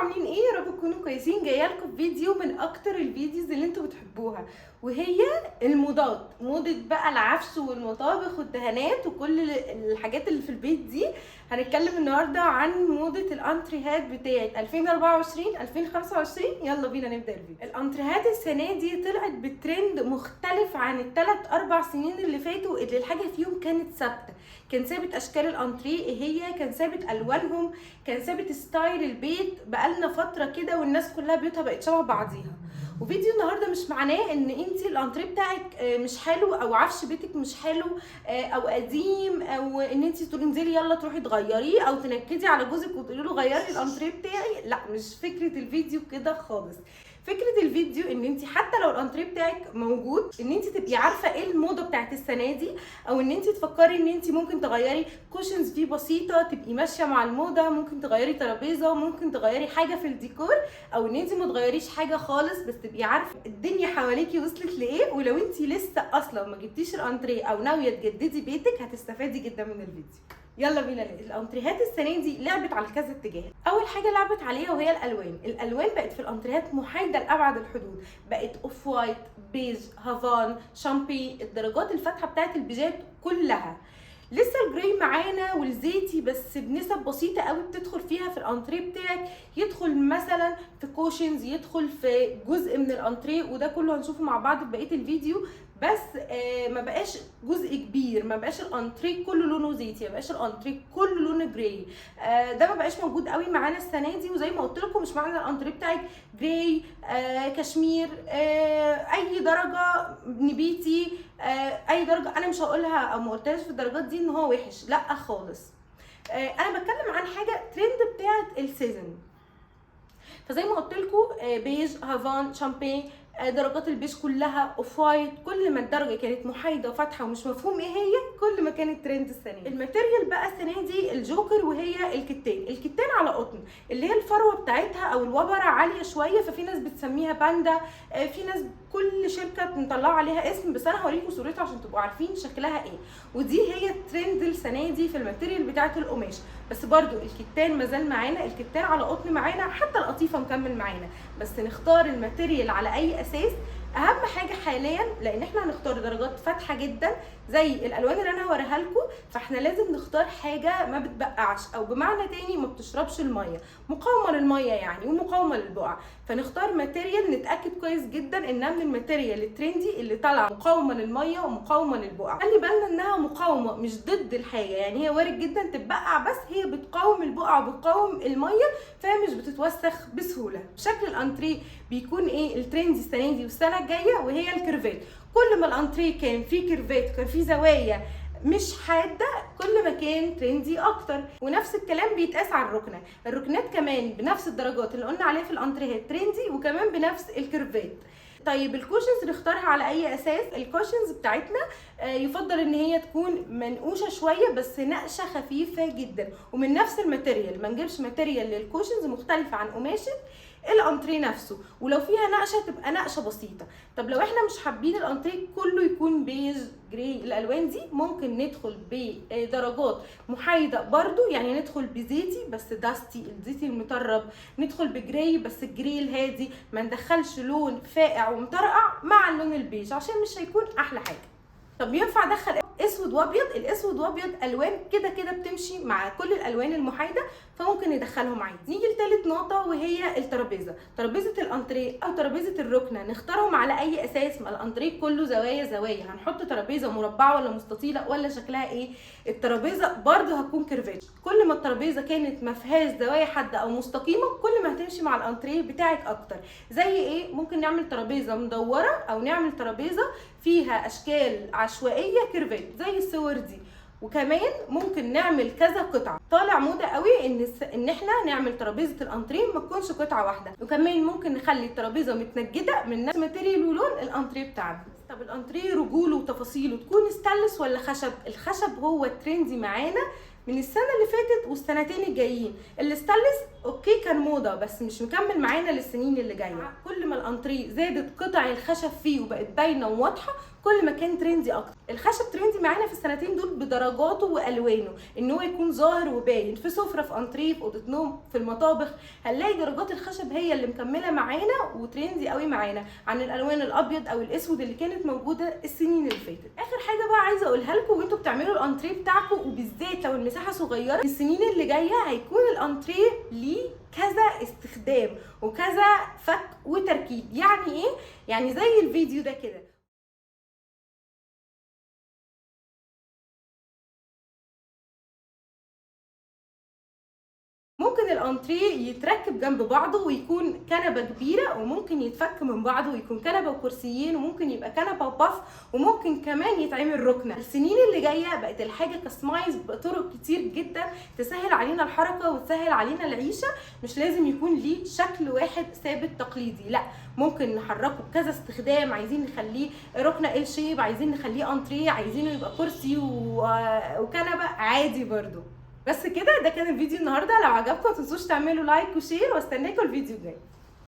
عاملين ايه؟ يا رب تكونوا كويسين. جاية لكم فيديو من اكتر ال videos اللي انتوا بتحبوها، وهي الموضات، موضة بقى العفش والمطابخ والدهانات وكل الحاجات اللي في البيت دي. هنتكلم النهارده عن موضة الانتريهات بتاعه 2024 2025. يلا بينا نبدا الفيديو. الانتريهات السنة دي طلعت بترند مختلف عن الثلاث اربع سنين اللي فاتوا، اللي الحاجة فيهم كانت ثابته. كان ثابت اشكال الانتريه ايه هي، كان ثابت الوانهم، كان ثابت style البيت. بقالنا فترة كده والناس كلها بيوتها بقت شبه بعضيها. وفيديو النهارده مش معناه ان انت الانتريه بتاعك مش حلو او عفش بيتك مش حلو او قديم، او ان انت تقولي انزلي يلا تروحي تغيريه او تنكدي على جوزك وتقولي له غيري الانتريه بتاعي. لا، مش فكرة الفيديو كده خالص. فكرة الفيديو ان انت حتى لو الانتريه بتاعك موجود، ان انت تبقي عارفه ايه الموضة بتاعت السنة دي، او ان انت تفكري ان انت ممكن تغيري cushions فيه بسيطة تبقي ماشية مع الموضة، ممكن تغيري ترابيزة، ممكن تغيري حاجة في الديكور، او ان انت ما تغيريش حاجة خالص، بس تبقي عارفه الدنيا حواليكي وصلت لايه. ولو انت لسه اصلا ما جبتيش الانتريه او ناوية تجددي بيتك هتستفادي جدا من الفيديو. يلا بينا نبدا. الانتريهات السنة دي لعبت على كذا اتجاه. اول حاجة لعبت عليها وهي الالوان. الالوان بقت في الانتريهات محايدة لابعد الحدود، بقت off white، بيج، هافان، شامبي، الدرجات الفاتحة بتاعت البيجات كلها. لسه ال gray معانا والزيتي بس بنسب بسيطة قوي بتدخل فيها في الانتريه بتاعك، يدخل مثلا في cushions، يدخل في جزء من الانتريه، وده كله هنشوفه مع بعض في بقية الفيديو. بس ما بقاش جزء كبير، ما بقاش الانتريه كله لونه زيتي، ما بقاش الانتريه كله لونه gray. ده ما بقاش موجود قوي معانا السنة دي. وزي ما قلت لكم مش معنى الانتريه بتاعك gray، كشمير، اي درجه نبيتي، اي درجه انا مش هقولها او ما قلتهاش في الدرجات دي ان هو وحش، لا خالص. انا بتكلم عن حاجة ترند بتاعت ال season. فزي ما قلت لكم بيج، هافان، شامبين، درجات البيج كلها، off white. كل ما الدرجة كانت محايدة وفاتحه ومش مفهوم ايه هي، كل ما كانت ترند السنة دي. ال material بقى السنة دي الجوكر، وهي الكتان. الكتان على قطن، اللي هي الفروه بتاعتها او الوبره عالية شوية، ففي ناس بتسميها باندا، في ناس كل شركة مطلعه عليها اسم، بس انا هوريكم صورتها عشان تبقوا عارفين شكلها ايه. ودي هي الترند السنة دي في ال material بتاعت القماش. بس برضو الكتان مازال معانا، الكتان على قطن معانا، حتى القطيفه مكمل معانا. بس نختار ال material على اي اساس؟ اهم حاجة حاليا، لان احنا هنختار درجات فاتحة جدا زي الالوان اللي انا هوريها لكم، فاحنا لازم نختار حاجة ما بتبقعش، او بمعنى تاني ما بتشربش المية، مقاومة للمية يعني، ومقاومة للبقع. فنختار material نتاكد كويس جدا انها من ال material ال trendy اللي طالعه مقاومة للمية ومقاومة للبقع. خلي بالنا انها مقاومة مش ضد الحاجة، يعني هي وارد جدا تتبقع بس هي بتقاوم البقع وبتقاوم المية، فهي مش بتتوسخ بسهولة. شكل الانتريه بيكون ايه ال trendy السنة دي والسنة الجاية؟ وهي ال curve ات. كل ما الانتريه كان فيه curve ات، كان فيه زوايا مش حادة، كل ما كان trendy اكتر. ونفس الكلام بيتقاس على الركنه. الركنات كمان بنفس الدرجات اللي قلنا عليها في الانتريهات trendy، وكمان بنفس ال curve ات. طيب ال cushions نختارها على اي اساس؟ ال cushions بتاعتنا يفضل ان هي تكون منقوشه شوية، بس نقشه خفيفة جدا، ومن نفس ال material. ما نجيبش material لل cushions مختلفة عن قماشة الانتريه نفسه، ولو فيها نقشه تبقى نقشه بسيطة. طب لو احنا مش حابين الانتريه كله يكون بيج، gray، الالوان دي، ممكن ندخل بدرجات محايدة برضو، يعني ندخل بزيتي بس dusty، الزيتي المطرب، ندخل ب gray بس ال gray الهادي، ما ندخلش لون فاقع ومطرقع مع اللون البيج عشان مش هيكون احلى حاجة. طب ينفع ادخل اسود وابيض؟ الاسود وابيض الوان كده كده بتمشي مع كل الالوان المحايده، فممكن ندخلهم عادي. نيجي لتالت نقطة وهي الترابيزة. ترابيزة الانتريه او ترابيزة الركنه نختارهم على اي اساس؟ ما الانتريه كله زوايا زوايا، هنحط ترابيزة مربعه ولا مستطيله ولا شكلها ايه؟ الترابيزة برده هتكون curve ات. كل ما الترابيزة كانت ما فيهاش زوايا حادة او مستقيمة، كل ما هتمشي مع الانتريه بتاعك اكتر. زي ايه؟ ممكن نعمل ترابيزة مدورة، او نعمل ترابيزة فيها اشكال عشوائية curve ات زي الصور دي. وكمان ممكن نعمل كذا قطعه. طالع موضة قوي ان احنا نعمل ترابيزة الانتريه ما تكونش قطعه واحدة، وكمان ممكن نخلي الترابيزة متنجده من نفس material ولون الانتريه بتاعنا. طب الانتريه رجوله وتفاصيله تكون ستانلس ولا خشب؟ الخشب هو ال trendy معانا من السنة اللي فاتت والسنتين الجايين. الستانلس okay كان موضة بس مش مكمل معانا للسنين اللي جاية. كل ما ما الانتريه زادت قطع الخشب فيه وبقت باينة وواضحة، كل ما كان trendy اكتر. الخشب trendy معانا في السنتين دول بدرجاته والوانه، ان هو يكون ظاهر وباين في سفره، في انتريه، في اوضة نوم، في المطابخ. هنلاقي درجات الخشب هي اللي مكملة معانا و trendy قوي معانا عن الالوان الابيض او الاسود اللي كانت موجودة السنين اللي فاتت. اخر حاجة بقى عايزه اقولها لكم وانتوا بتعملوا الانتريه بتاعكم، وبالذات لو المساحة صغيرة، السنين اللي جاية هيكون الانتريه ليه كذا استخدام وكذا فك وتركيب. يعني ايه؟ يعني زي الفيديو ده كده. ممكن الانتريه يتركب جنب بعضه ويكون كنبة كبيرة، وممكن يتفك من بعضه ويكون كنبة وكرسيين، وممكن يبقى كنبة وباف، وممكن كمان يتعمل ركنه. السنين اللي جاية بقت الحاجة customized بطرق كتير جدا تسهل علينا الحركة وتسهل علينا العيشة. مش لازم يكون ليه شكل واحد ثابت تقليدي، لا ممكن نحركه بكذا استخدام. عايزين نخليه ركنه L shape، عايزين نخليه انتريه، عايزينه يبقى كرسي وكنبه عادي برضو. بس كده، ده كان الفيديو النهارده. لو عجبكم ما تنسوش تعملوا like و share، واستناكم الفيديو الجاي.